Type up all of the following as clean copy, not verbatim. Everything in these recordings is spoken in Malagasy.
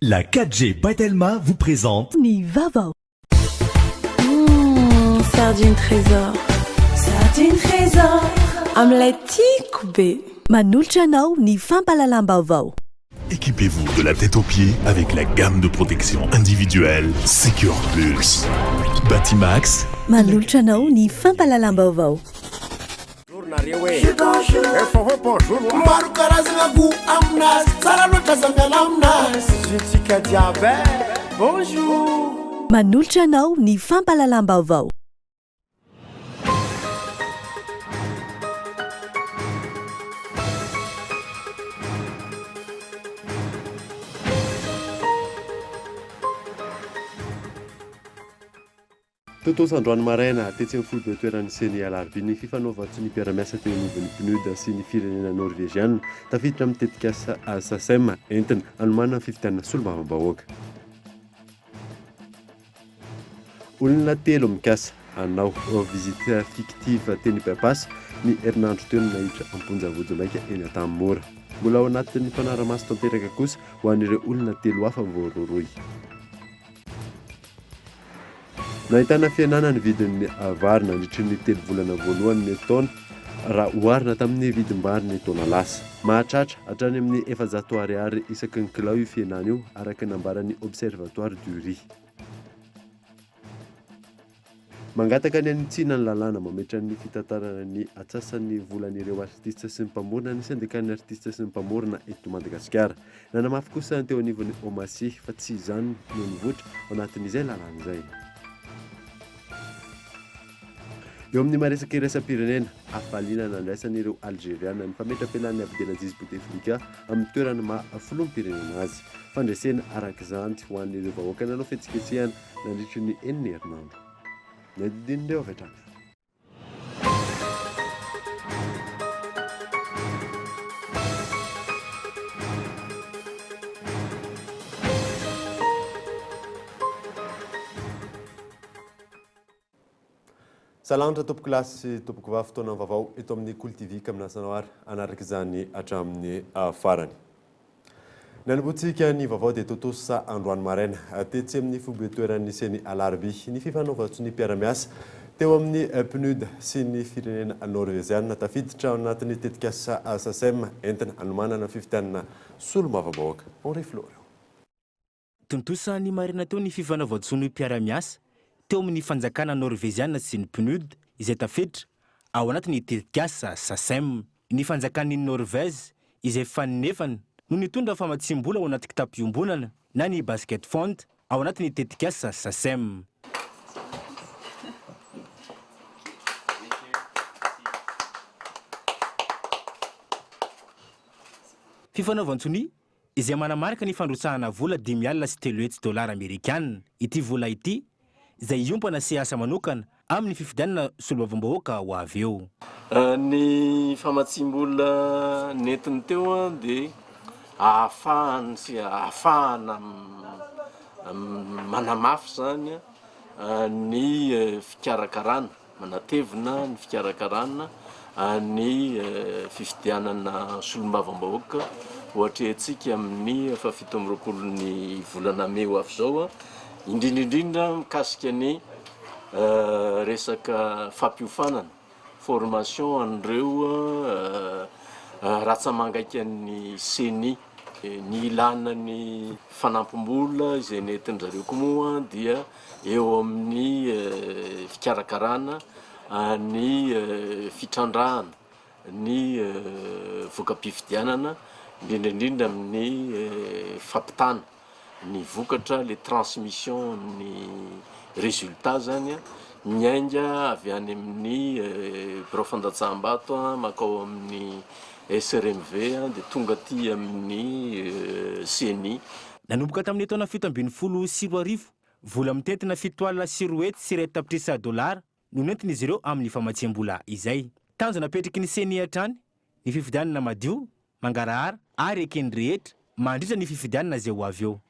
La 4G by Telma vous présente. Ny vaovao. Hum, sardine trésor. Sardine trésor. Amin'ilay tiako be. Manolotra anao ny fampahalalam-baovao. Équipez-vous de la tête aux pieds avec la gamme de protection individuelle Secure Plus. Batimax. Manolotra anao ny fampahalalam-baovao. Maro karazagna goût aminazy, tsara loatra za miala aminazy. Tsika jiaby e. Bonjour. Manolotra anao ny fampahalalam-baovao. Tontosa androany maraina, tetsy amin'ny foibe toeran'ny Ceni Alarobia ny fifanaovan-tsonia mpiara-miasa teo anivon'ny PNUD sy ny firenena Norveziana, tafiditra amin'ny tetikasa Sacem entina hanomanana ny fifidianana solombavambahoaka. Olona telo mikasa hanao visite fictive teny By-pass ny herinandro teo no naiditra am-ponja vonjimaika eny Antanimora. Mbola ao anatin'ny fanarahamaso tanteraka kosa ho an'ireo olona telo hafa voarohirohy. Nahitana fihenana ny vidin'ny vary nandritry ny telo volana voalohany ny taona raha oharina tamin'ny vidim-bary ny taona lasa. Mahatratra hatrany amin'ny 400 ariary isaky ny kilao io fihenana io, araka ny nambaran'ny Observatoire du riz. Mangataka ny hanitsiana ny lalàna mametra ny fitantanana ny atsasan'ny volan'ireo artista sy ny mpamorona ny sendikan'ny artista sy ny mpamorona eto Madagasikara. Nanamafy kosa ny teo anivon'ny Omaci fa tsy izany no nivoitra ao anatin'izay lalàna izay. Eo amin'ny maha-resaka iraisam-pirenena, hafaliana nandraisan'ireo Alzeriana ny fametram-pialan'i Abdelaziz Bouteflika amin'ny toerana maha filoham-pirenena azy. Fandresena araka izany ho an'ireo vahoaka nanao fihetsiketsehana nandritry ny enina herinandro. Ny andinindin'ireo avy hatrany. Salanitra tompokolahy sy tompokovavy fotoana vaovao eto amin'ny Kolo TV ka minasa anao ary hanaraka izany hatramin'ny farany. Nanombohantsika ny vaovao dia tontosa androany maraina tetsy amin'ny foibe toeran'ny Ceni Alarobia ny fifanaovan-tsonia mpiara-miasa teo amin'ny PNUD sy ny firenena Norveziana tafiditra ao anatin'ny tetikasa Sacem entina hanomanana fifidianana solombavambahoaka. Henri Florio. Tontosa ny maraina teo ny fifanaovan-tsonia mpiara-miasa teo amin'ny fanjakana Norveziana sy ny PNUD izay tafiditra ao anatin'ny tetikasa Sacem. Ny fanjakan'i Norvège izay faninefany no nitondra famatsiam-bola ao anaty kitapo iombonana na ny Basket Fund ao anatin'ny tetikasa Sacem. Fifanaovan-tsonia izay manamarika ny fandrotsahana vola 305 dolara amerikana. Ity vola ity izay hiompana sy asa manokana amin'ny fifidianana solombavambahoaka ho avy eo. Ny famatsiam-bola nentiny teo dia ahafahany sy ahafahana manamafy izany ny fikarakarana. Manatevina ny fikarakarana ny fifidianana solombavambahoaka ho atrehintsika amin'ny faha 27 ny volana mey ho avy izao, indrindra indrindra mikasika ny resaka fampiofanana, formation an'ireo ratsa-mangaikan'ny Ceni. Ny ilana ny fanampim-bola izay nentin-dry zareo koa moa dia eo amin'ny fikarakarana ny fitrandrahana ny voka-pifidianana, indrindra indrindra amin'ny fampitana ny vokatra, le transmission ny résultat zany miainga avy any amin'ny birao fandatsaham-bato mankao amin'ny SRMV dia tonga aty amin'ny Ceni. Nanomboka tamin'ny taona 2017, vola mitentina 270 tapitrisa dolara no nentin'izy ireo amin'ny famatsiam-bola izay. Tanjona apetraky ny Ceni hatrany ny fifidianana madio, mangarahara ary eken'ny rehetra mandritra ny fifidianana izay ho avy eo.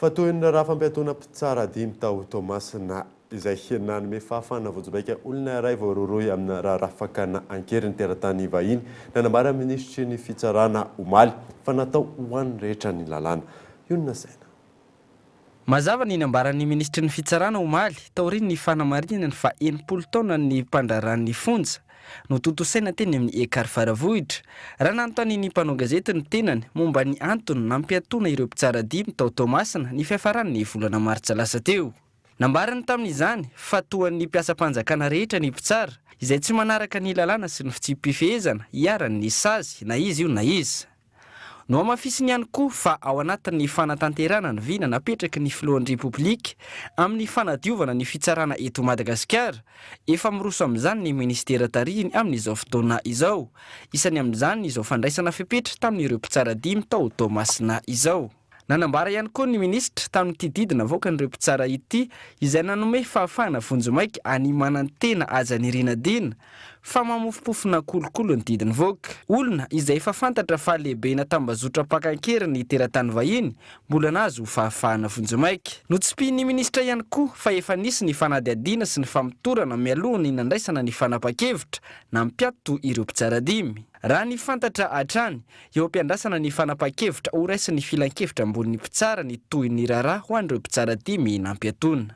Fa toy ny raharaha fampiatoana mpitsara dimy tao Toamasina. Izay nanome fahafahana vonjimaika olona iray voarohirohy amina raharaha fakana an-keriny teratany vahiny, nanambara ny minisitry ny fitsarana omaly fa natao ho an'ny rehetra ny lalàna. Ionona saina. Mazava ny nambaran'ny minisitry ny fitsarana omaly, taorian'ny fanamarihana ny faha 60 taonan'ny mpandraharahan'ny fonja, notontosaina teny amin'ny Ekar Faravohitra, raha nanontanian'ny mpanao gazety ny tenany momba ny antony nampiatoana ireo mpitsara dimy tao Toamasina ny fiafaran'ny volana martsa lasa teo. Nambarany tamin'izany fa toa ny mpiasam-panjakana rehetra ny mpitsara, izay tsy manaraka ny lalàna sy ny fitsipi-pifehezana, iharan'ny sazy na iza io na iza. Nohamafisiny ihany koa fa ao anatin'ny fanatanterahana ny vina napetraky ny filohan'ny Repoblika amin'ny fanadiovana ny fitsarana eto Madagasikara, efa miroso amin'izany ny minisitera tarihiny amin'izao fotoana izao. Isany amin'izany izao fandraisana fepetra tamin'ireo mpitsara dimy tao Toamasina izao. Nanambara ihany koa ny minisitra tamin'ity didy navoakan'ireo mpitsara ity izay nanome fahafahana vonjimaika an'i Manantena Hajanirina Dina fa mamofompofona kolikoly ny didy nivoaka. Olona izay efa fantatra fa lehibena tambazotra mpaka an-keriny teratany vahiny mbola nahazo fahafahana vonjimaika. Notsipihin'ny minisitra ihany koa fa efa nisy ny fanadihadiana sy ny famotorana mialoha ny nandraisana ny fanapahan-kevitra nampiato ireo mpitsara dimy. Raha ny fantatra hatrany, Eo am-piandrasana ny fanapahan-kevitra horaisin'ny filankevitra ambonin'ny mpitsara ny tohin'ny raharaha ho an'ireo mpitsara dimy nampiatoana.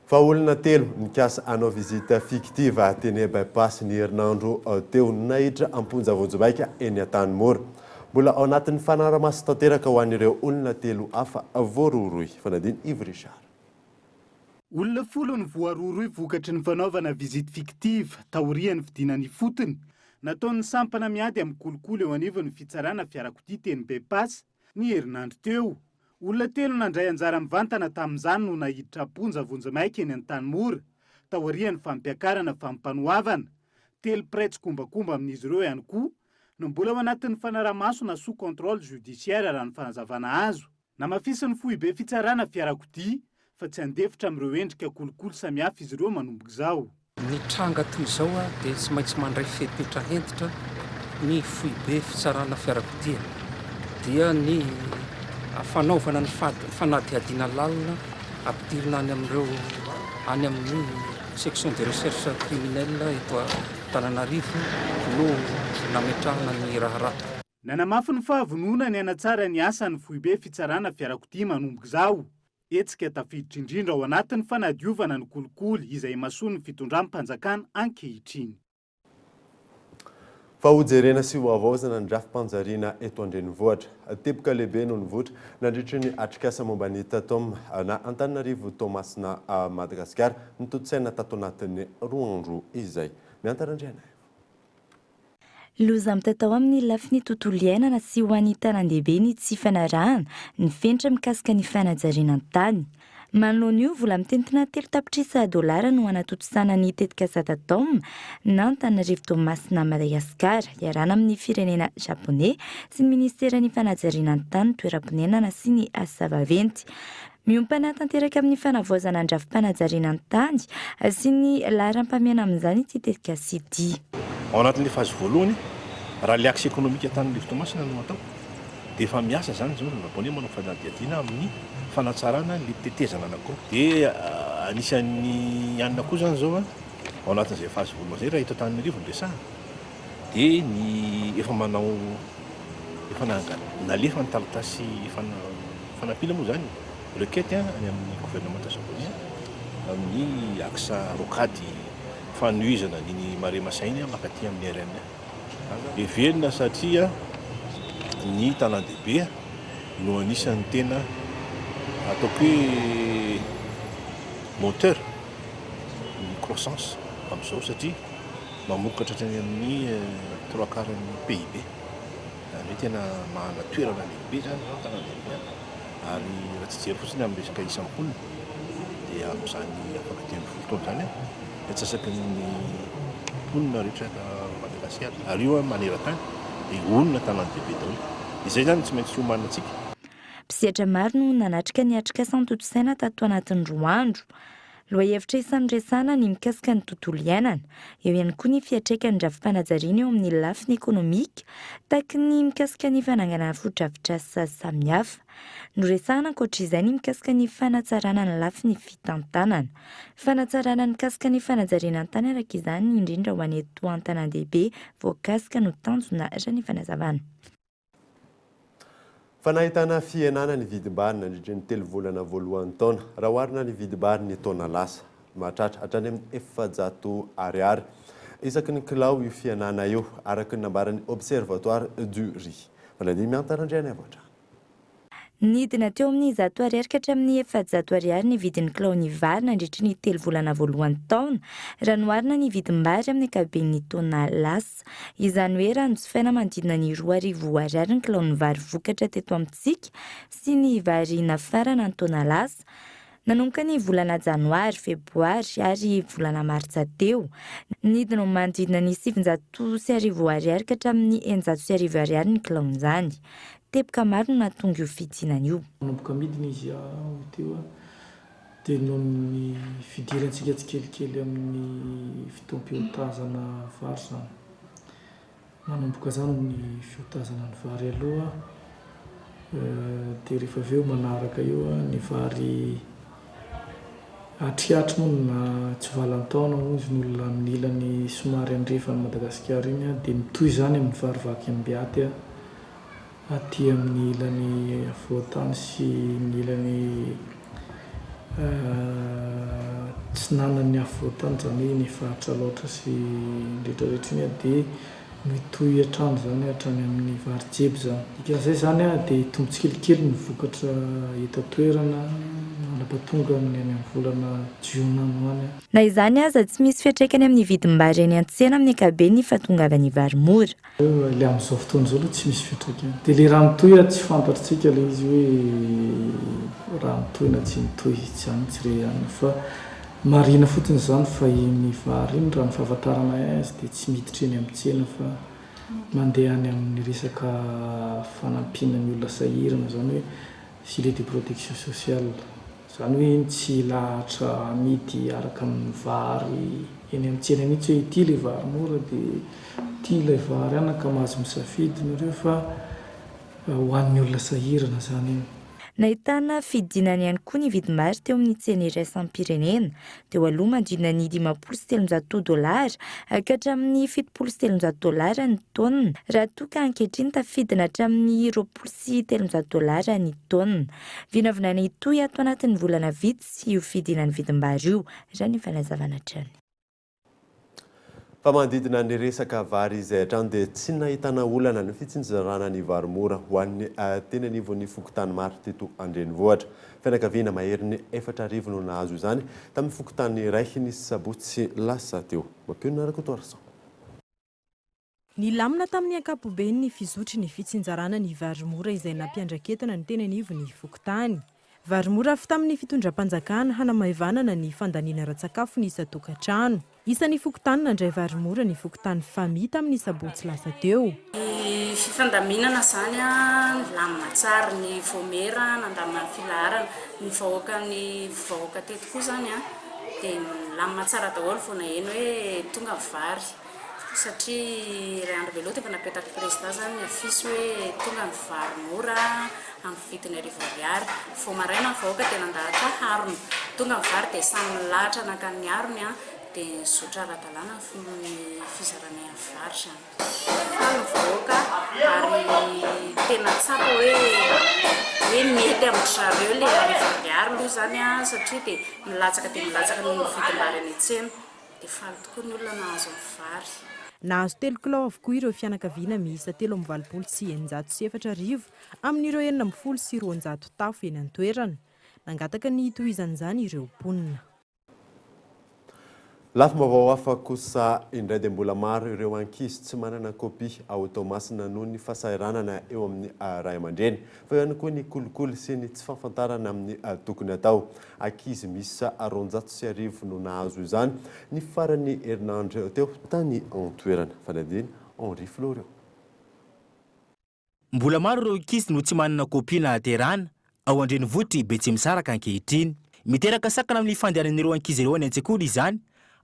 Fa olona telo nikasa hanao visite fictive teny By-pass ny herinandro teo no naiditra am-ponja vonjimaika eny Antanimora. Mbola ao anatin'ny fanarahamaso tanteraka ho an'ireo olona telo hafa voarohirohy. Fanadino Yves Richard. Olona folo no voarohirohy vokatry ny fanaovana visite fictive taorian'ny fidinana ifotony nataon'ny sampana miady amin'ny kolikoly eo anivon'ny fitsarana fiarakodia teny By-pass ny herinandro teo. Olona telo nandray anjara mivantana tamin'izany no naiditra am-ponja vonjimaika eny Antanimora taorian'ny fampiakarana fampanoavana. Telo mpiray tsikombakomba amin'izy ireo ihany koa no mbola ao anatin'ny fanaraha-maso na sous contrôle judiciaire raha ny fanazavana azo. Namafisin'ny foibe fitsarana fiarakodia fa tsy handefitra amin'ireo endrika kolikoly samihafa izy ireo manomboka izao. Ny tranga toy izao dia tsy maintsy mandray fepetra hentitra ny foibe fitsarana fiarakodia dia ny fanaovana ny fanadihadiana lalina ampidirina any amin'ireo any amin'ny section de recherche criminelle eto Antananarivo no nametrahana ny raharaha. Nanamafy ny fahavononany hanatsara ny asan'ny foibe fitsarana fiarakodia manomboka izao. Hetsika tafiditra indrindra ao anatin'ny fanadiovana ny kolikoly izay imasoan'ny fitondram-panjakana ankehitriny. Fa hojerena sy hohavaozana ny drafi-panjariana eto an-drenivohitra. Teboka lehibe no nivoitra nandritry ny atrikasa momba ny Tatom na Antananarivo Toamasina Madagasikara notontosaina tato anatin'ny roa andro izay. Mihanta Randrianaivo. Loza mitatao amin'ny lafiny tontolo iainana sy ho an'ny tanan-dehibe ny tsy fanarahana ny fenitra mikasika ny fanajariana ny tany. Manoloana io, vola mitentina telo tapitrisa dolara no hanatontosana ny tetikasa Tatom na Antananarivo Toamasina Madagasikara, iarahana amin'ny firenena Japoney sy ny minisiteran'ny fanajariana ny tany, toeram-ponenana sy ny asa vaventy. Miompana tanteraka amin'ny fanavaozana ny drafi-panajariana ny tany sy ny laharam-pahamehana amin'izany ity tetikasa ity. Ao anatin'ilay phase voalohany, raha ilay axe économique Antananarivo Toamasina no atao, dia efa miasa izany izao ny Japoney manao fanadihadiana amin'ny fanatsarana ilay tetezana anankiroa. Dia anisan'ny hanina koa izany izao ao anatin'izay phase voalohany izay raha eto Antananarivo no resahana, dia ny efa manao efa nalefa ny taratasy fanampiana moa izany requête any amin'ny gouvernemanta japonais amin'ny axe rocade fanohizana an'iny Marais Masay iny mankaty amin'ny RN. Heverina satria ny tanàn-dehibe no anisan'ny tena ataoko hoe moteur ny croissance amin'izao satria Mamokatra hatrany amin'ny trois quart ny PIB. Izany hoe tena manana toerana lehibe izany izao ny tanàn-dehibe ary raha tsy hijery fotsiny amin'ny resaka isan'ny mponina dia amin'izany afaka 15 taona izany ny antsasaky ny mponina rehetra eto Madagasikara ary io maneran-tany dia olona tanàn-dehibe daholo. Izay izany no tsy maintsy hiomanina antsika. Mpisehatra maro no nanatrika ny atrikasa notontosaina tato anatin'ny roa andro. Lohahevitra isan'ny noresahana ny mikasika ny tontolo iainana. Eo ihany koa ny fiantraikan'ny rafi-panajariana eo amin'ny lafiny ekonomika, tahaky ny mikasika ny fananganana fotodrafitrasa samihafa. Noresahana ankoatra izay ny mikasika ny fanatsarana ny lafiny fitantanana. Fanatsarana ny mikasika ny fanajariana ny tany araka izany, indrindra ho an'ny eto an-tanàn-dehibe voakasika no tanjona raha ny fanazavana. Fa nahitana fihenana ny vidim-bary nandritry ny telo volana voalohan'ny taona, raha oharina ny vidim-bary ny taona lasa. Mahatratra hatrany amin'ny 400 ariary isaky ny kilao io fihenana io, araka ny nambaran'ny Observatoire du riz. Vladimir Mianta Randrianaivo hatrany. Nidina teo amin'ny 100 ariary ka hatramin'ny 400 ariary ny vidin'ny kilaon'ny vary nandritry ny telo volana voalohan'ny taona, raha noharina ny vidim-bary amin'ny ankapoben'ny taona lasa. Izany hoe raha nojifaina manodidina ny 2000 ariary ny kilaon'ny vary vokatra teto amintsika sy ny vary nafarana ny taona lasa, Nanomboka ny volana janoary, febroary ary volana martsa teo, nidina ho manodidina ny 1900 ariary ka hatramin'ny 1600 ariary ny kilaon'izany. Teboka maro no nahatonga io fidinana io. Nanomboka midina izy aho teo dia noho ny fidirantsika tsikelikely amin'ny fotoam-piotazana vary izany. Manomboka izany ny fiotazana ny vary aloha dia rehefa avy eo manaraka eo ny vary atriatry moa na tsy valan-taona hoy izy ny olona amin'ny ilany somary andrefan'i Madagasikara iny dia mitohy izany amin'ny vary vaky ambiaty Aty amin'ny ilany afovoan-tany sy ny ilany atsinanan'ny afovoan-tany, izany hoe iny faritra Alaotra sy ny rehetra rehetra iny dia mitohy hatrany izany hatrany amin'ny vary jeby izany. Dikan'izay izany dia hitombo tsikelikely ny vokatra eto an-toerana mandra-pahatonga ny any amin'ny volana jiona any ho any. Na izany aza, tsy misy fiantraikany amin'ny vidim-bary eny an-tsena amin'ny ankapobeny ny fahatongavan'ny vary mora. Ilay amin'izao fotoana izao aloha tsy misy fiantraikany. Dia ilay raha mitohy tsy fantatr'tsika ilay izy hoe raha mitohy na tsy mitohy, izany tsy re ihany fa marihina fotsiny izany fa iny vary iny raha ny fahafantarana azy dia tsy miditra eny amin'ny tsena fa mandeha any amin'ny resaka fanampiana ny olona sahirana, izany hoe filet de protection sociale. Izany hoe iny tsy lahatra amidy araka ny vary eny amin'ny tsena mihitsy hoe ity ilay vary mora dia ity ilay vary anaka ka mahazo misafidy nareo fa ho an'ny olona sahirana izany iny. Nahitana fidinana ihany koa ny vidim-bary teo amin'ny tsena iraisam-pirenena. Teo aloha manodidina ny 350 dolara ka hatramin'ny 370 dolara ny taonina, raha toa ka ankehitriny tafidina hatramin'ny 320 dolara ny taonina. Vinavinaina hitohy ato anatin'ny volana vitsy io fidinan'ny vidim-bary io, raha ny fanazavana hatrany. Fa manodidina ny resaka vary izay hatrany dia tsy nahitana olana ny fitsinjarana ny vary mora ho an'ny teny anivon'ny fokontany maro teto an-drenivohitra. Fianakaviana maherin'ny 4000 no nahazo izany tamin'ny fokontany iray ny sabotsy lasa teo. Mampionona Rakotoarison. Nilamina tamin'ny ankapobeny ny fizotry ny fitsinjarana ny vary mora izay nampiandraiketana ny teny anivon'ny fokontany. Vary mora avy tamin'ny fitondram-panjakana hanamaivanana ny fandaniana ara-tsakafo ny isan-tokantrano. Isan'ny fokontany nandray vary mora ny fokontany Fami tamin'ny sabotsy lasa teo. Ny fifandaminana izany nilamina tsara, ny vaomiera nandamina ny filaharana, ny vahoaka ny vahoaka teto koa izany dia nilamina tsara daholo vao naheno hoe tonga ny vary. Satria iray andro mialoha dia efa napetak'i Prezida izany ny afisy hoe tonga ny vary mora amin'ny vidiny 1000 ariary. Vao maraina ny vahoaka dia nandahatra harona. Tonga ny vary dia samy nilahatra nankany ny harony dia nizotra ara-dalàna ny fizarana ny vary izany. Faly ny vahoaka ary tena tsapa hoe hoe mety amin-dry zareo ilay arivo ariary aloha izany satria dia milatsaka dia milatsaka noho ny vidim-bary any an-tsena. Dia faly tokoa ny olona nahazo ny vary. Nahazo telo kilao avokoa ireo fianakaviana miisa 683 amin'ireo 216 tafo eny an-toerana. Nangataka ny hitohizan'izany ireo mponina. Lafim-baovao hafa kosa indray dia mbola maro ireo ankizy tsy manana kopia ao Toamasina noho ny fahasahiranana eo amin'ny ray aman-dreny. Fa eo ihany koa ny kolikoly sy ny tsy fahafantarana amin'ny tokony atao. Ankizy miisa 1200 no nahazo izany ny faran'ny herinandro teo tany an-toerana. Fanadihadiana Henri Florian. Mbola maro ireo ankizy no tsy manana kopia nahaterahana ao an-drenivohitr'i Betsimisaraka ankehitriny. Miteraka sakana amin'ny fandehanan'ireo ankizy ireo any an-tsekoly izany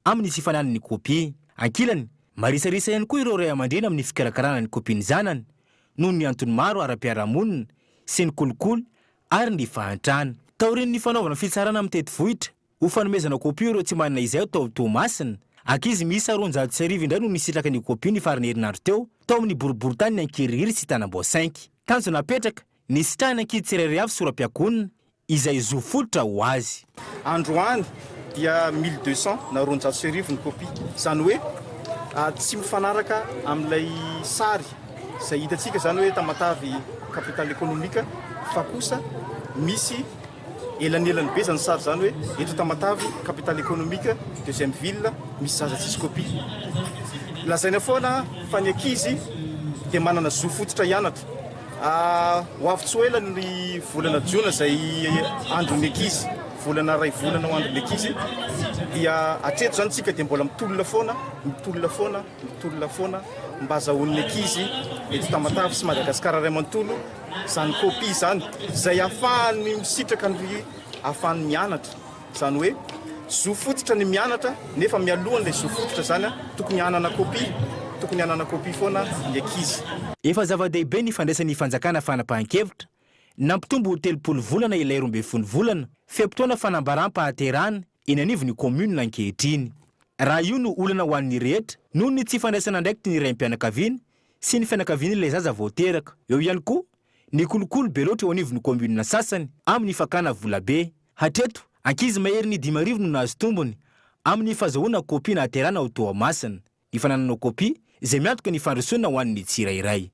amin'ny tsy fananany kopia. Ankilany, marisarisa ihany koa ireo ray aman-dreny amin'ny fikarakarana ny kopian'ny zanany noho ny antony maro ara-piarahamonina sy ny kolikoly ary ny fahantrana. Taorian'ny fanaovana fitsarana mitety vohitra ho fanomezana kopia ireo tsy manana izay tao Toamasina, ankizy miisa 1200 indray no nisitraka ny kopia ny faran'ny herinandro teo tao amin'ny boriboritanin'i Ankirihiry sy Tanambao Cinq. Tanjona apetraka, ny hisitrahan'ny ankizy tsirairay avy sora-piakonina izay zo fototra ho azy. Androany dia 1200 na 1200 ny kopia, izany hoe tsy mifanaraka amin'ilay sary izay hitantsika izany hoe Tamatave capitale économique fa kosa misy elanelany be izany sary izany hoe eto Tamatave capitale économique deuxième ville misy zaza tsisy kopia. Lazaina foana fa ny ankizy dia manana zo fototra hianatra. Ho avy tsy ho ela ny volana jona izay andron'ny ankizy, volana iray volana ho andron'ny ankizy, dia hatreto izany isika dia mbola mitolona foana, mitolona foana, mitolona foana mba hazahoan'ny ankizy eto Tamatave sy Madagasikara iray manontolo izany kopia izany, izay ahafahany misitraka ny ahafahany mianatra. Izany hoe zo fototra ny mianatra nefa mialohan'ilay zo fototra izany tokony hanana kopia, tokony hanana kopia foana ny ankizy. Efa zava-dehibe ny fandraisan'ny fanjakana fanapahan-kevitra nampitombo ho 30 volana ilay 12 volana fe-potoana fanambaram-pahaterahana eny anivon'ny kaominina ankehitriny. Raha io no olana ho an'ny rehetra noho ny tsy fandraisana andraikitry ny raim-pianakaviana sy ny fianakavian'ilay zaza vao teraka. Eo ihany koa ny kolikoly be loatra eo anivon'ny kaominina sasany amin'ny fakana volabe. Hatreto, ankizy maherin'ny 5000 no nahazo tombony amin'ny fahazahoana kopia nahaterahana ao Toamasina. Ny fananana kopia izay miantoka ny fandrosoana ho an'ny tsirairay.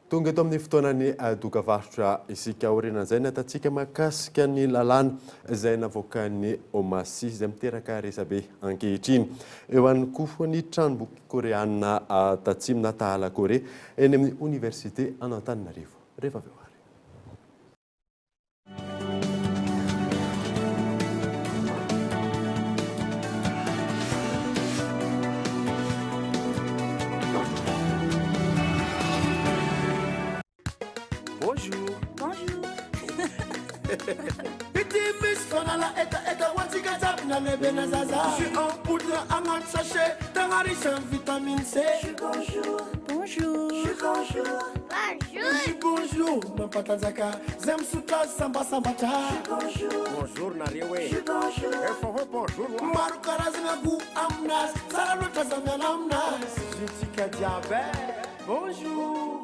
Tonga eto amin'ny fotoanan'ny dokavarotra isika. Aorianan'izay ny atantsika mahakasika ny lalàna izay navoakan'ny Omasy izay miteraka resabe ankehitriny. Eo ihany koa ny tranomboky koreana tatsimo na Tahala Korea eny amin'ny oniversite an'Antananarivo. Rehefa avy eo ary. Bonjour. Bonjour. Ity misy fanala hetaheta ho antsika jiaby na lehibe na zaza. Jus en poudre agnaty sachet, tegna riche en vitamine C. Jus bonjour. Bonjour. Jus bonjour. Bonjour. Jus bonjour mampatanjaka zay misotro azy sambasambatra. Jus bonjour. Bonjour nareo e. Jus bonjour. Efa hoe bonjour wa. Maro karazagna goût aminazy, tsara loatra za miala aminazy. Jus-ntsika jiaby e. Bonjour.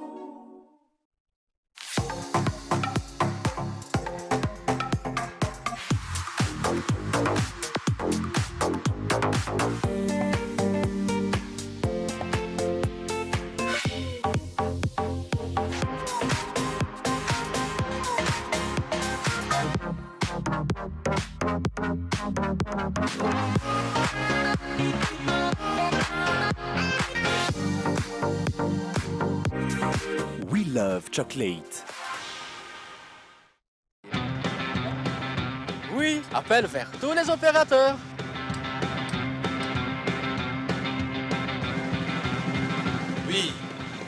We love chocolate. Oui, appel vers tous les opérateurs. Oui,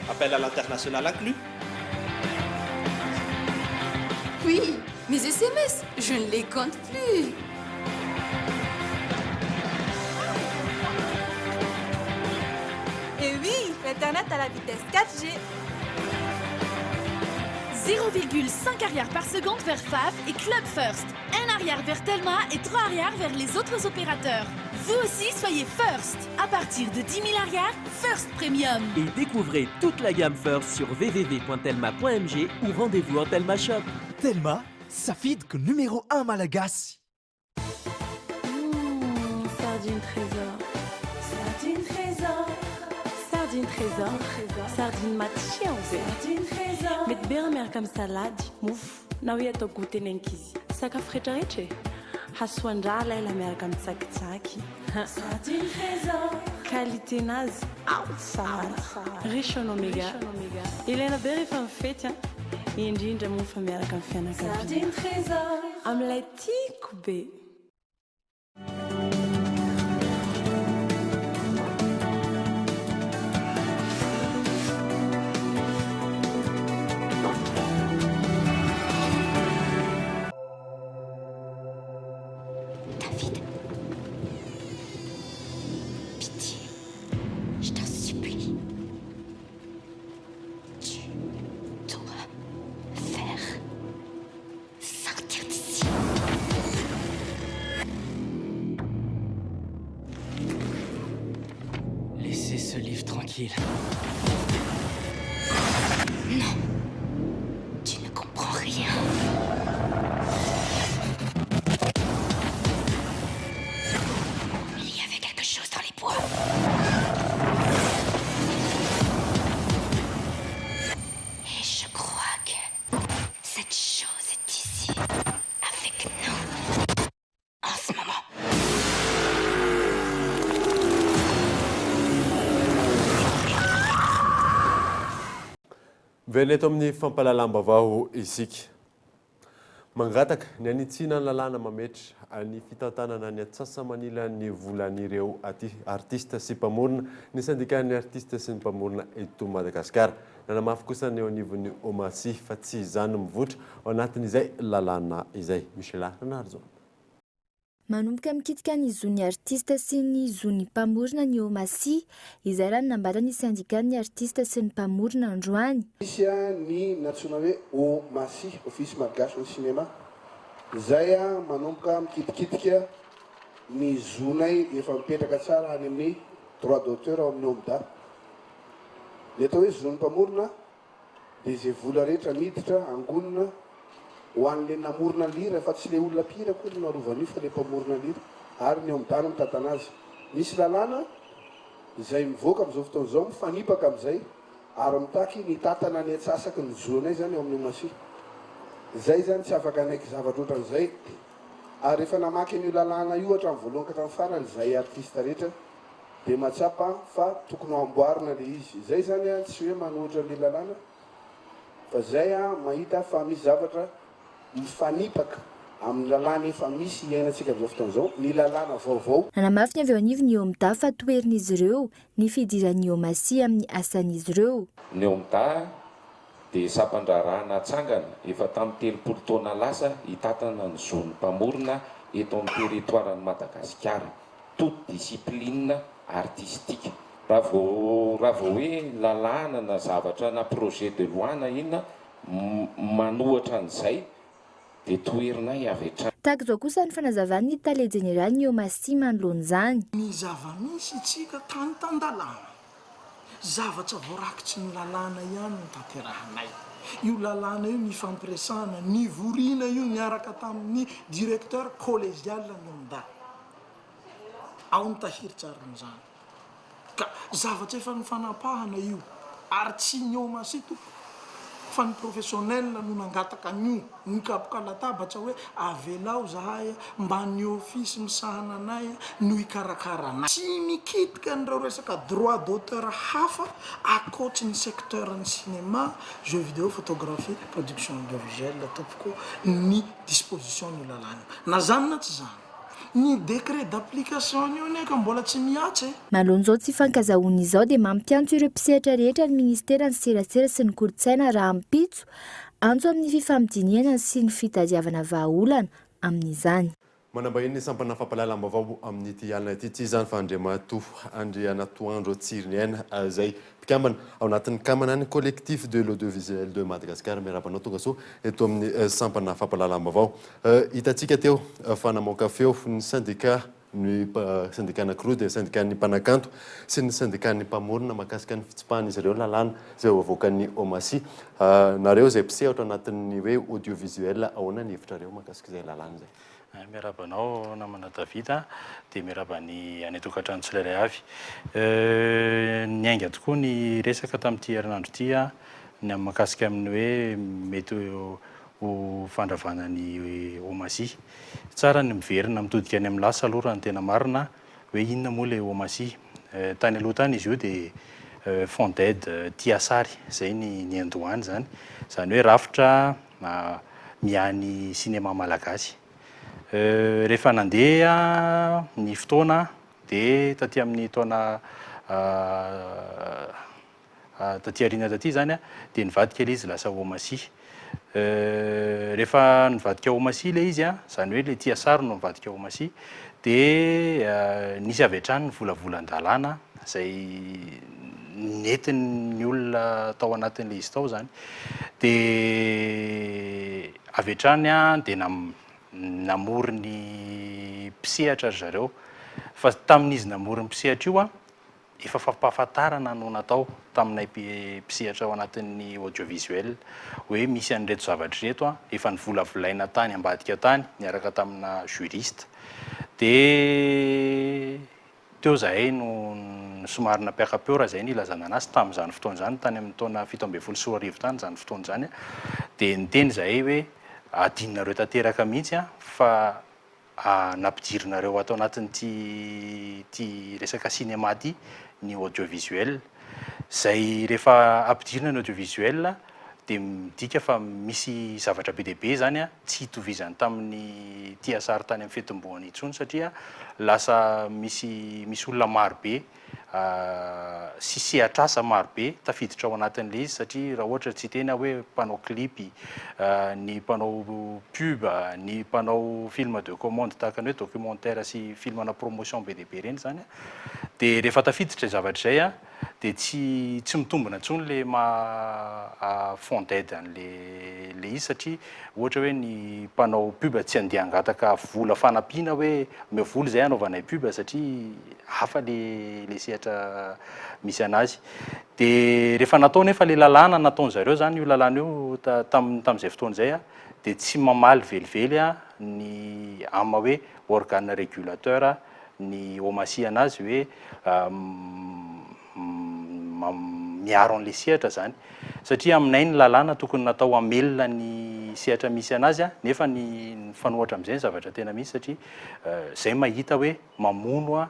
appel à l'international inclus. Oui, mes SMS, je ne les compte plus. Et oui, l'internet à la vitesse 4G. 0,5 arrière par seconde vers FAF et Club First. 1 arrière vers Telma et 3 arrière vers les autres opérateurs. Vous aussi, soyez First. À partir de 10 000 arrières, First Premium. Et découvrez toute la gamme First sur www.telma.mg ou rendez-vous en Telma Shop. Telma, safidiko numéro 1 malagasy. Mmh, sardine trésor. Sardine trésor. Sardine trésor. Sardine matsiro be. Sardine trésor. Mety be raha miaraka amin'ny salady, mofo na hoe atao goûter ny ankizy. Sakafo rehetrarehetra e. Hasoan-draha lela miaraka amin'ny tsakitsaky. Sardine trésor. Qualité nazy ao tsara. Riche en oméga. Ilaina be rehefa mifety an. Indrindra moa fa miaraka amin'ny fianakaviana. Sardine trésor. Amin'ilay tiako be. Tranquille. Non, tu ne comprends rien. Il y avait quelque chose dans les bois. Et je crois que cette chose est ici, avec nous, en ce moment. Miverina eto amin'ny fampahalalam-baovao isika. Mangataka ny hanitsiana ny lalàna mametra ny fitantanana ny antsasa-manilan'ny volan'ireo artista sy mpamorona ny sendikan'ny artista sy ny mpamorona eto Madagasikara. Nanamafy kosa ny eo anivon'ny OMACI fa tsy izany no mivoitra ao anatin'izay lalàna izay. Michela Ranarijaona. Manomboka mikitika ny zon'ny artista sy ny zon'ny mpamorona ny OMACI, izay raha ny nambaran'ny sendikan'ny artista sy ny mpamorona androany. Misy ny nantsoina hoe OMACI, Office Malgache du Cinéma, izay manomboka mikitikitika ny zonay efa mipetraka tsara any amin'ny droit d'auteur ao amin'ny OMDA. Ny atao hoe zon'ny mpamorona Dia izay vola rehetra miditra angonina ho an'ilay namorona ny hira, fa tsy ilay olona mpihira akory no arovana io fa ilay mpamorona ny hira, ary ny OMDA no mitantana azy. Misy lalàna izay mivoaka amin'izao fotoana izao mifanipaka amin'izay ary mitaky ny hitantana ny antsasaky ny zo anay izany ao amin'ny OMACI. Izay izany tsy afaka hanaiky zavatra ohatran'izay. Ary rehefa namaky an'io lalàna io hatramin'ny voalohany ka hatramin'ny farany izahay artista rehetra, dia mahatsapa fa tokony ho amboarina le izy. Zay zany an tsy hoe manohitra le lalàna fa zay an mahita fa misy zavatra mifanipaka amin'ny lalàna efa misy iainantsika amin'izao fotoana izao, ny lalàna vaovao. Nanamafy ny avy eo anivon'ny OMDA fa toherin'izy ireo ny fidiran'ny OMACI amin'ny asan'izy ireo. Ny OMDA dia sampan-draharaha natsangana efa tamin'ny 30 taona lasa hitantana ny zon'ny mpamorona eto amin'ny territoiran'i Madagasikara. toute discipline artistique. Raha vao raha vao hoe lalàna na zavatra na projet de loi na inona manohatra an'izay dia toherinay avy hatrany. Tahaka izao kosa ny fanazavan'ny tale jeneralin'ny OMACI manoloana izany. Ny zava-misy tsika tany tan-dalàna. Zavatra voarakitry ny lalàna ihany no tanterahanay. Io lalàna io nifampiresahana, nivoriana io niaraka tamin'ny directeur collégial ny OMDA. Ao ny tahirin-tsarin'izany. Ka zavatra efa nifanapahana io ary tsy ny OMACI tompoko fa ny professionnel no nangataka an'io, nikapoka latabatra hoe avelao zahay mba ny office misahana anay no hikarakara anay. Tsy mikitika an'ireo resaka droit d'auteur hafa ankoatry ny secteur ny cinéma, jeux vidéo, photographie, production audiovisuelle tompoko ny disposition n'io lalàna io. Na zany na tsy zany. Ny décret d'application io anie ka mbola tsy mihatra e! Manoloana izao tsy ifankazahoana izao dia mampiantso ireo mpisehatra rehetra ny Ministeran'ny Serasera sy ny Kolontsaina rahampitso antso amin'ny fifampidinihana sy ny fitadiavana vahaolana amin'izany. Manambahiny ny sampana fampahalalam-baovao amin'ity alina ity, tsy izany fa Andriamatoa Andrianatoandro Tsiriniaina izay Mpikambana ao anatin'ny Kamana ny Collectif de l'Audiovisuel de Madagascar. Miarahaba anao tongasoa eto amin'ny sampana fampahalalam-baovao. Hitantsika teo fa namoaka feo ny sendika ny sendika anankiroa dia sendikan'ny mpanakanto sy ny sendikan'ny mpamorona mahakasika ny fitsipahan'izy ireo ny lalàna izay ho avoakan'ny OMACI. Nareo izay mpisehatra anatin'ny hoe audiovisuel, ahoana ny hevitrareo mahakasika izay lalàna izay? Miarahaba anao namana David a, dia miarahaba ny any an-tokantrano tsirairay avy. Niainga tokoa ny resaka tamin'ity herinandro ity a, ny amin'ny mahakasika amin'ny hoe mety ho fandravana ny OMACI. Tsara ny miverina mitodika any amin'ny lasa aloha raha ny tena marina hoe inona moa ilay OMACI. Tany aloha tany izy io dia Fonds d'aide Tiasary, izay ny niandohany izany, izany hoe rafitra miahy ny sinema malagasy. Rehefa nandeha ny fotoana dia taty amin'ny taona taty aoriana taty izany dia nivadika ilay izy lasa OMACI. Rehefa nivadika OMACI ilay izy, izany hoe ilay tia sary no nivadika OMACI, dia nisy avy hatrany ny volavolan-dalàna izay nentin'ny olona tao anatin'ilay izy tao izany. Dia avy hatrany dia namory ny mpisehatra ry zareo. Fa tamin'izy namory ny mpisehatra io an. Efa fampahafantarana no natao taminay mpisehatra ao anatin'ny audiovisuel hoe misy an'ireto zavatra ireto an, efa novolavolaina tany ambadika tany niaraka tamina juriste. Dia teo izahay no somary nampiaka-peo raha izay no ilazana anazy tamin'izany fotoana izany, tany amin'ny taona 2017 tany izany fotoana izany, dia niteny izahay hoe adinonareo tanteraka mihitsy an fa nampidirinareo ato anatin'ity ity resaka cinéma ity ny audiovisuel, izay rehefa ampidirina ny audiovisuel dia midika fa misy zavatra be dia be izany tsy itovizany tamin'ny tia sary tany amin'ny fetim-boany intsony satria lasa misy misy olona maro be sy sehatr'asa maro be tafiditra ao anatin'ilay izy satria raha ohatra tsy hiteny aho hoe mpanao clip, ny mpanao pub, ny mpanao film de commande tahaka ny hoe documentaire sy film ana promotion be dia be ireny izany dia rehefa tafiditra izay zavatra izay dia tsy tsy mitombina intsony ilay maha fond d'aide an'ilay ilay izy satria ohatra hoe ny mpanao pub tsy handeha hangataka vola fanampiana hoe omeo vola izay hanaovanay pub satria hafa le le sehatra misy anazy. De rehefa natao nefa le lalàna nataon zareo zany io lalàna io tam tam'zay fotoana zay a, de tsy mamaly velively a ny ama hoe organe régulateur ny OMACI anazy hoe miaro an'le sehatra zany. Satria aminay ny lalàna tokony natao hamelona ny sehatra misy anazy a, nefa ny mifanohatra am'zay ny zavatra tena misy satria zay mahita hoe mamono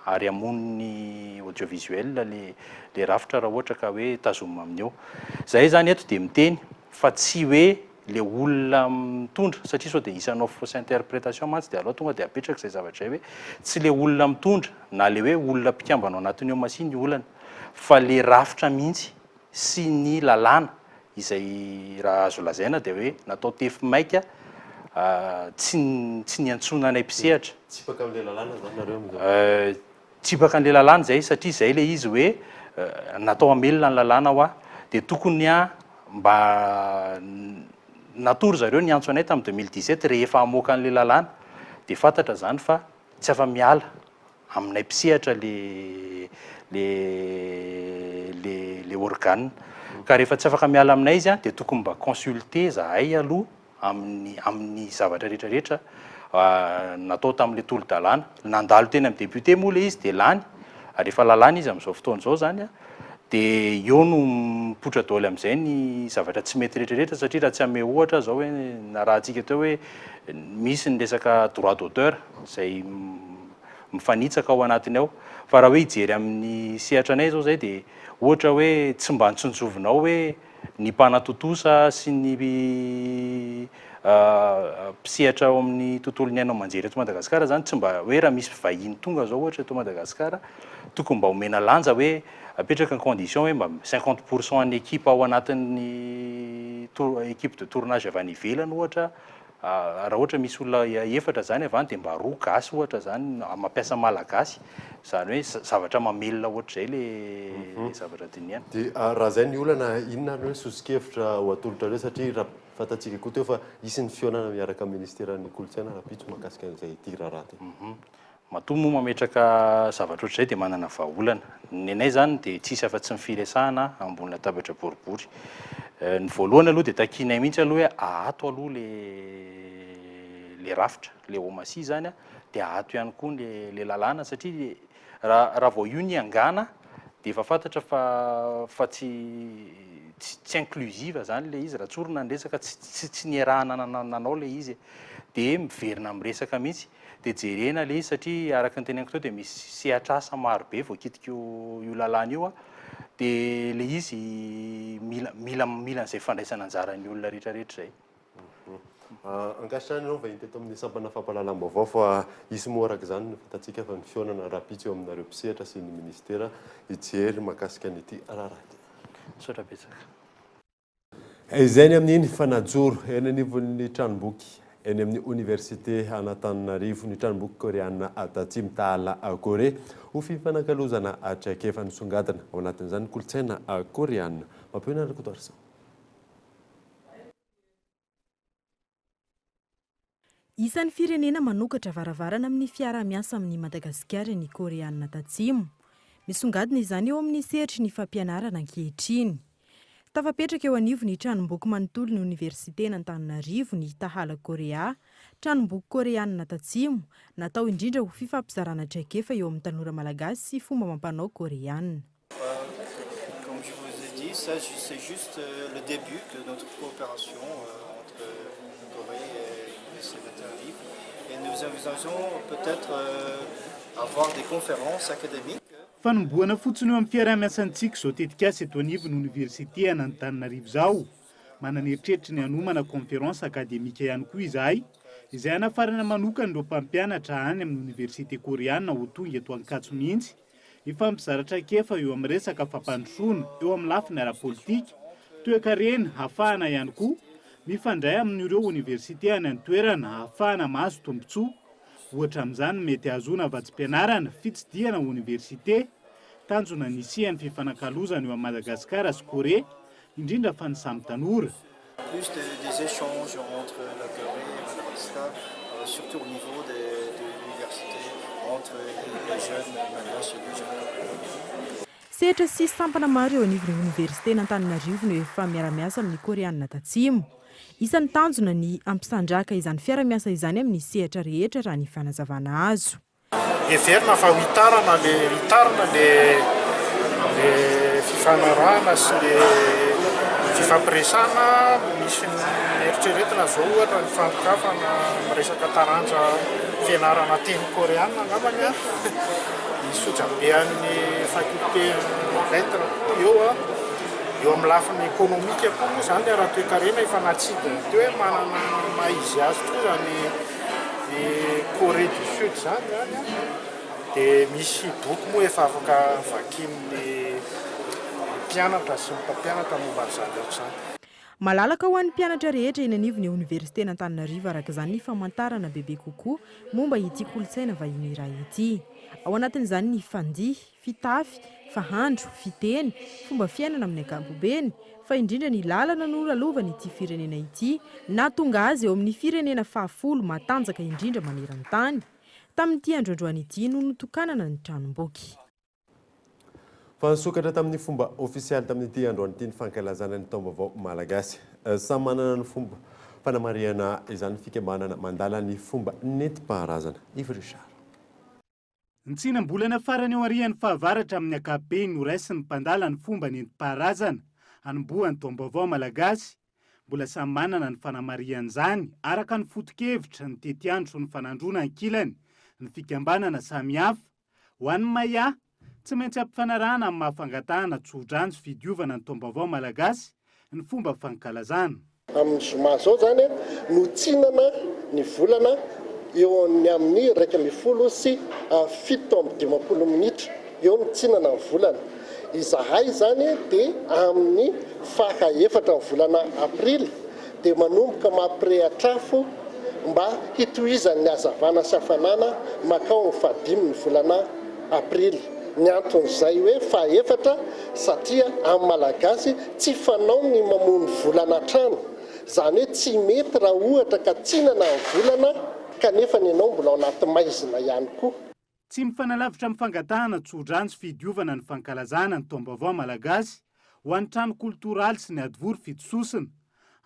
ary hamono ny audiovisuel le le rafitra raha ohatra ka hoe tazomina aminy eo. Zahay zany eto dia miteny fa tsy hoe le olona mitondra satria sao dia hisy hanao fausse interprétation mantsy dia aleo tonga dia apetraka izay zavatra izay hoe tsy le olona mitondra na le hoe olona mpikambana ao anatin'ny OMACI ny olana fa le rafitra mihitsy sy ny lalàna izay raha azo lazaina dia hoe natao tefy maika tsy tsy niantsoana anay mpisehatra. Tsipaka amin'ilay lalàna izany nareo amin'izao? Tsipaka an'ilay lalàna izay satria izay ilay izy hoe natao hamelona ny lalàna hoa dia tokony mba natory zareo niantso anay tamin'ny 2017 rehefa hamoaka an'ilay lalàna dia fantatra izany fa tsy afa-miala aminay mpisehatra le le le le organe ka rehefa tsy afaka miala aminay izy dia tokony mba consulter zahay aloha amin'ny amin'ny zavatra rehetra rehetra natao tamin'le tolo-dalàna nandalo teny amin'ny député moa le izy dia lany ary efa lalàna izy amin'izao fotoana izao zany a dia eo no mipoitra daholo amin'izay ny zavatra tsy mety rehetra rehetra satria raha tsy hanome ohatra aho izao hoe narahantsika teo hoe misy ny resaka droit d'auteur izay mifanitsaka ao anatiny ao fa raha hoe hijery amin'ny sehatra anay izao izay dia ohatra hoe tsy mba ntsonjovinao hoe ny mpanatontosa sy ny mpisehatra ao amin'ny tontolon'ny haino aman-jery eto Madagasikara izany tsy mba hoe raha misy vahiny tonga izao ohatra eto Madagasikara tokony mba omena lanja hoe apetraka ny condition hoe mba 50 pour cent an'ny ekipa ao anatin'ny équipe de tournage avy any ivelany ohatra Raha ohatra misy olona efatra zany avy any dia mba roa gasy ohatra zany mampiasa malagasy, zany hoe zavatra mamelona ohatr'izay le zavatra dinihana. Dia raha izay ny olana, inona ary ny hoe soso-kevitra ho atolotrareo satria raha fantatsika koa teo fa hisy ny fihaonana miaraka amin'ny ministeran'ny kolontsaina rahampitso mahakasika an'izay ity raharaha ity. Matoa moa mametraka zavatra ohatr'izay dia manana vahaolana. Ny anay izany dia tsisy afa-tsy ny firesahana ambony latabatra boribory. Ny voalohany aloha dia takianay mihitsy aloha hoe ahato aloha le le rafitra, le OMACI izany dia ahato ihany koa le le lalàna satria raha raha vao io ny angana dia efa fantatra fa fa tsy tsy tsy inclusive izany le izy, raha tsorina ny resaka tsy tsy tsy niarahana nanao le izy e. Dia miverina miresaka mihitsy. Dia jerena ilay izy satria araka ny teneniko teo dia misy sehatr'asa maro be voakitika io io lalàna io an, dia ilay izy mila mila mila an'izay fandraisana anjaran'ny olona rehetra rehetra izay. Ankasitrahana ianao vahiny teto amin'ny sampana fampahalalam-baovao fa hisy moa araka izany ny fantatsika fa ny fihaonana rahampitso eo aminareo mpisehatra sy ny minisitera hijery mahakasika an'ity raharaha ity. Misaotra betsaka. Izay ny amin'iny fa najoro eny anivon'ny tranomboky eny amin'ny oniversite an'Antananarivo ny tranomboky koreana tatsimo Tahala Korea ho fifanakalozana traikefa nisongadina ao anatin'izany ny kolontsaina koreana. Mampihaona Rakotoarison. Isan'ny firenena manokatra varavarana amin'ny fiaraha-miasa amin'i Madagasikara ny Koreana Tatsimo. Misongadina izany eo amin'ny sehatry ny fampianarana ankehitriny. Tafapetraka eo anivon'ny tranomboky manontolo ny Oniversiten'Antananarivo ny Tahala Korea, tranomboky koreanina tatsimo, natao indrindra ho fifampizarana traikefa eo amin'ny tanora malagasy sy fomba amam-panao koreanina. Comme je vous ai dit, ça c'est juste le début de notre coopération entre Corée et l'Université d'Antananarivo et nous envisageons peut-être avoir des conférences académiques. Fanombohana fotsiny eo amin'ny fiaraha-miasantsika izao tetikasa eto anivon'ny Oniversitean'Antananarivo izao. Manana eritreritry ny hanomana conférence akademika ihany koa izahay, izay hanafarana manokana ireo mpampianatra any amin'ny oniversite koreana ho tonga eto Ankatso mihitsy hifampizara traikefa eo amin'ny resaka fampandrosoana eo amin'ny lafiny ara-politika, toekarena, hahafahana ihany koa mifandray amin'ireo oniversite any an-toerana hahafahana mahazo tombontsoa. Ohatra amin'izany ny mety hahazoana vatsim-pianarana, fitsidihana oniversite. Tanjona ny hisian'ny fifanakalozana eo amin'i Madagasikara sy Korea, indrindra fa ny samy tanora. Plus de des échanges entre la Corée et Madagascar, surtout au niveau de de l'université entre les jeunes malgaches et les jeunes coréens. Sehatra sy sampana maro eo anivon'ny oniversiten'Antananarivo no efa miara-miasa amin'ny Koreanina Tatsimo. Isan'ny tanjona ny hampisandrahaka izany fiara-miasa izany amin'ny sehatra rehetra raha ny fanazavana azo. Heverina fa ho hitarana le hitarina le le fifanarahana sy le fifampiresahana misy ny eritreretina zao ohatra ny fanokafana miresaka taranja fianarana teny koreana angambany an, ny sojabean'ny faculté lettres koa eo an, eo amin'ny lafiny ekonomika koa moa zany ara-toekarena efa natsidiny teo hoe manana ny maha izy azy koa zany i Corée du Sud zany zany an, dia misy boky moa efa afaka vakian'ny mpianatra sy ny mpampianatra momba an'izany rehetra izany. Malalaka ho an'ny mpianatra rehetra eny anivon'ny Oniversiten'Antananarivo araka izany ny famantarana bebe kokoa momba ity kolontsaina vahiny iray ity. Ao anatin'izany ny fandihy, fitafy, fahandro, fiteny, fomba fiainana amin'ny ankapobeny, fa indrindra ny lalana nolalovan'ity firenena ity nahatonga azy eo amin'ny firenena fahafolo matanjaka indrindra maneran-tany. Tamin'ity andro androany ity no notokanana ny tranomboky. Fa nisokatra tamin'ny fomba ofisialy tamin'ity androany ity ny fankalazana ny taom-baovao malagasy. Samy manana ny fomba fanamarihana izany fikambanana mandala ny fomba nentim-paharazana. Yves Richard. Ny tsinam-bolana farany aorian'ny fahavaratra amin'ny ankapobeny no raisin'ny mpandala ny fomba nentim-paharazana hanombohan'ny taom-baovao malagasy. Mbola samy manana ny fanamarihany izany araka ny foto-kevitra, ny tetiandro sy ny fanandroana ankilany ny fikambanana samihafa. Ho an'ny Maya, tsy maintsy ampifanarahana amin'ny maha fangatahana tsodrano sy fidiovana ny taom-baovao malagasy ny fomba fankalazana. Amin'ny zoma izao izany no tsinana ny volana eo ny amin'ny 57 minitra eo no tsinana ny volana. Izahay izany dia amin'ny faha efatra ny volana aprily dia manomboka mampirehatr'afo mba hitohizan'ny hazavana sy hafanana mankao amin'ny fahadimy ny volana aprily. Ny anton'izay hoe faha efatra satria amin'ny Malagasy tsy fanao ny mamono volana hatrany. Izany hoe tsy mety raha ohatra ka tsinana ny volana kanefa ny anao mbola ao anaty maizina ihany koa. Tsy mifanalavitra amin'ny fangatahana tsodrano sy fidiovana ny fankalazana ny taom-baovao malagasy ho an'ny trano koltoraly sy ny hadivory fitososina.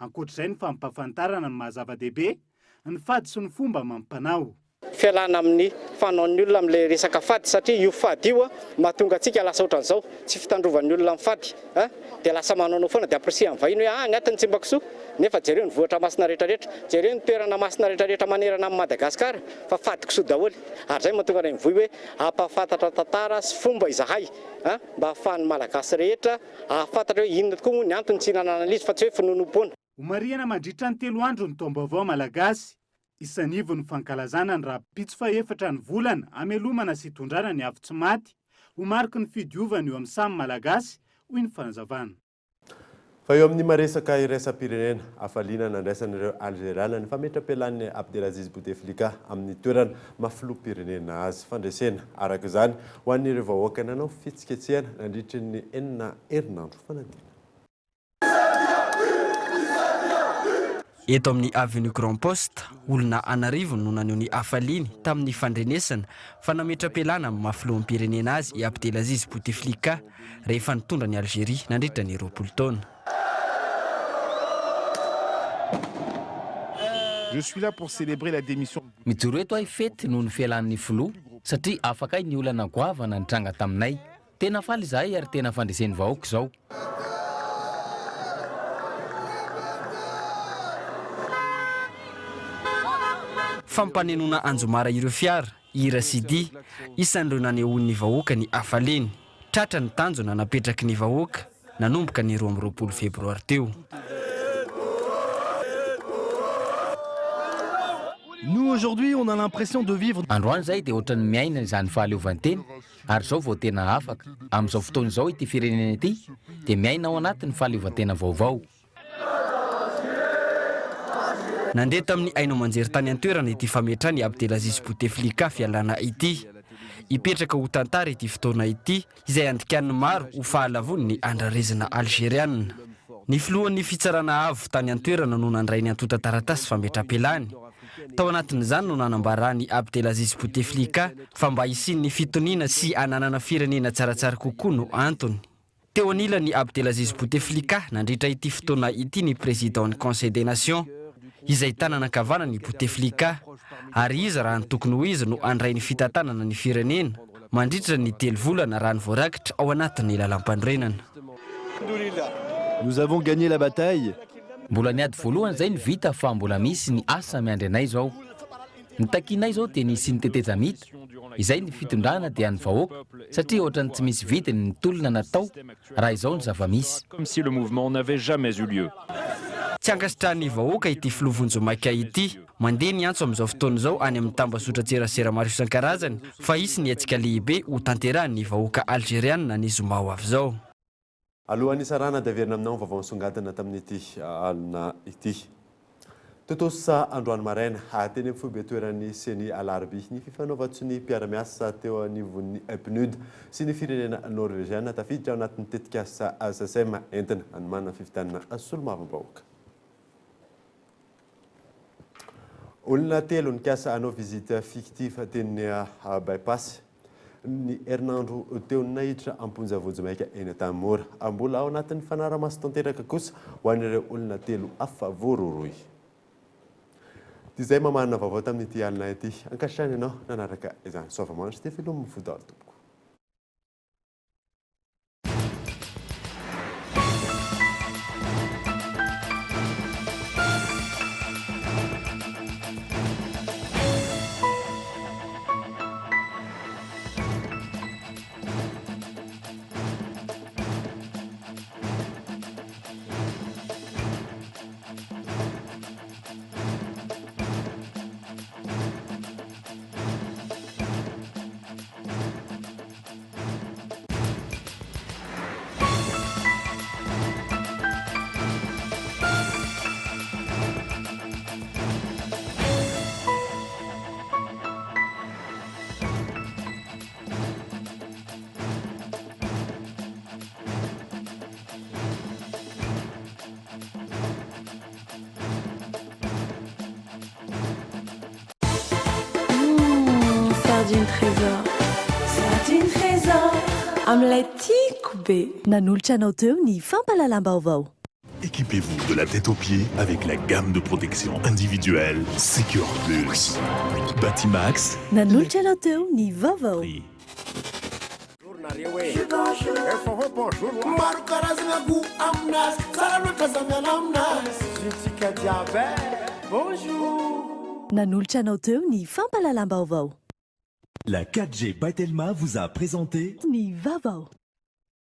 Ankoatra izay ny fampahafantarana ny maha zava-dehibe ny fady sy ny fomba amam-panao. Fialana amin'ny fanaon'ny olona amin'ilay resaka fady satria io fady io mahatonga antsika lasa ohatran'izao, tsy fitandrovan'ny olona ny fady a, dia lasa manaonao foana dia amporisihan'ny vahiny hoe ah ny aty ny tsimbakisoa nefa jereo ny vohitra masina rehetrarehetra, jereo ny toerana masina rehetrarehetra manerana an'i Madagasikara fa fady kisoa daholo ary izay no mahatonga anay mivoy hoe hampahafantatra tantara sy fomba izahay a, mba hahafahan'ny Malagasy rehetra hahafantatra hoe inona tokoa moa ny antony tsy hinanana an'izy fa tsy hoe finoanoam-poana. Homarihana mandritra ny telo andro ny taom-baovao malagasy. Isan'ivon'ny fankalazana ny rahampitso fahefatra ny volana hamelomana sy hitondrana ny afo tsy maty ho mariky ny fidiovana eo amin'ny samy Malagasy, hoy ny fanazavana. Fa eo amin'ny maresaka iraisam-pirenena, hafaliana nandraisan'ireo Alzeriana ny fametram-pialan'i Abdelaziz Bouteflika amin'ny toerana maha filoham-pirenena azy. Fandresena, araka izany, ho an'ireo vahoaka nanao fihetsiketsehana nandritry ny enina herinandro fanadinana. Eto amin'ny Avenue Grand Poste, olona an'arivony no naneho ny hafaliany tamin'ny fandrenesana fa nametra-pialana amin'ny maha filoham-pirenena azy i Abdelaziz Bouteflika rehefa nitondra an'i Algeria nandritra ny 20 taona. Je suis là pour célébrer la démission. Mijoro eto aho hifety noho ny fialan'ny filoha satria afakay ny olana goavana nitranga taminay. Tena faly izahay ary tena fandresen'ny vahoaka izao. Fampanenoana anjomara ireo fiara, hira sy dihy, isan'ireo nanehoan'ny vahoaka ny hafaliany. Tratra ny tanjona napetraky ny vahoaka nanomboka ny 22 febroary teo. Nous aujourd'hui on a l'impression de vivre. Androany izahay dia ohatran'ny miaina izany fahaleovantena Ary izao vao tena afaka. Amin'izao fotoana izao ity firenena ity dia miaina ao anatin'ny fahaleovantena vaovao. Nandeha tamin'ny haino aman-jery tany an-toerana ity fametran'i Abdelaziz Bouteflika fialana ity. Hipetraka ho tantara ity fotoana ity izay andikan'ny maro ho fahalavoan'ny andrarezina Alzeriana. Ny filohan'ny fitsarana avo tany an-toerana no nandray ny antontan-taratasy fametram-pialany. Tao anatin'izany no nanambaran'i Abdelaziz Bouteflika fa mba hisian'ny fitoniana sy hananana firenena tsaratsara kokoa no antony. Teo anilan'i Abdelaziz Bouteflika nandritra ity fotoana ity ny Président-n'ny Conseil des Nations, izay tanana ankavanan'i Bouteflika, ary izy raha ny tokony ho izy no handray ny fitantanana ny firenena mandritra ny telo volana raha ny voarakitra ao anatin'ny lalampanorenana. Nous avons gagné la bataille. Mbola ny ady voalohany izay no vita fa mbola misy ny asa miandry anay izao. Ny takianay izao dia ny hisian'ny tetezamita, izay ny fitondrana dia an'ny vahoaka satria ohatran'ny tsy misy vidiny ny tolona natao raha izao ny zava-misy. Comme si le mouvement n'avait jamais eu lieu. Tsy ankasitrahan'ny vahoaka ity filoha vonjimaika ity. Mandeha ny antso amin'izao fotoana izao any amin'ny tambazotran-tserasera maro isan-karazany fa hisy ny hetsika lehibe hotanterahan'ny vahoaka Alzeriana ny zoma ho avy izao. Alohan'ny hisarahana dia averina aminao ny vaovao nisongadina tamin'ity alina ity. Tontosa androany maraina, teny amin'ny foibe toeran'ny Ceni Alarobia, ny fifanaovan-tsonia mpiara-miasa teo anivon'ny PNUD sy ny firenena Norveziana tafiditra ao anatin'ny tetikasa SACEM entina hanomanana fifidianana solombavambahoaka. Olona telo nikasa hanao visite fictive teny By-pass ny herinandro teo naiditra am-ponja vonjimaika eny Antanimora. Mbola ao anatin'ny fanarahamaso tanteraka kosa ho an'ireo olona telo hafa voarohirohy. Dia izay mamarana vaovao tamin'ity alina ity. Ankasitrahana ianao nanaraka izany. Soava-mandry dia veloma fo daholo tompoko. Sardine Trésor. Sardine Trésor. Amin'ilay tiako be. Nanolotra anao teo ny fampahalalam-baovao. Équipez-vous de la tête aux pieds avec la gamme de protection individuelle Secure Plus. Batimax. Nanolotra anao teo ny vaovao. Maro karazagna goût aminazy, tsara loatra aza miala aminazy. Zontsika jiaby eh, bonjour. Nanolotra anao teo ny fampahalalam-baovao. La 4G by Telma vous a présenté Ny vaovao.